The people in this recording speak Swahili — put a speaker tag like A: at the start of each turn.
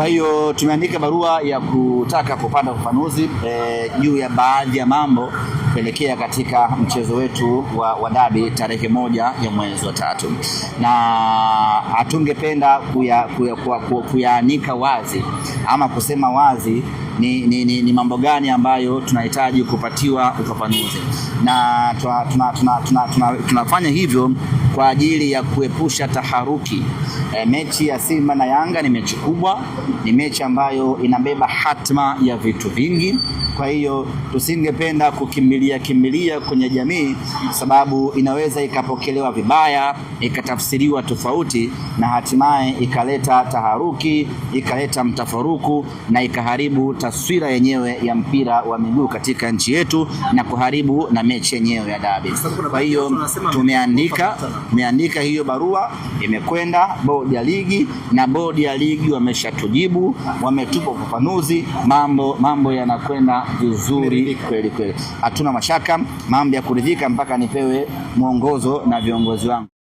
A: Kwa hiyo tumeandika barua ya kutaka kupata ufafanuzi juu ya baadhi ya mambo kuelekea katika mchezo wetu wa dabi tarehe 1 ya mwezi wa 3, na hatungependa kuyaanika wazi ama kusema wazi ni mambo gani ambayo tunahitaji kupatiwa ufafanuzi, na tunafanya hivyo kwa ajili ya kuepusha taharuki. Mechi ya Simba na Yanga ni mechi kubwa, ni mechi ambayo inabeba hatma ya vitu vingi. Kwa hiyo tusingependa kukimbilia kimbilia kwenye jamii, sababu inaweza ikapokelewa vibaya, ikatafsiriwa tofauti, na hatimaye ikaleta taharuki, ikaleta mtafaruku na ikaharibu taswira yenyewe ya mpira wa miguu katika nchi yetu na kuharibu na mechi yenyewe ya dabi. Kwa hiyo tumeandika hiyo barua, imekwenda bodi ya ligi na bodi ya ligi wameshatujibu, wametupa ufafanuzi, mambo yanakwenda vizuri kweli kweli, hatuna mashaka, mambo ya kuridhika mpaka nipewe mwongozo na viongozi wangu.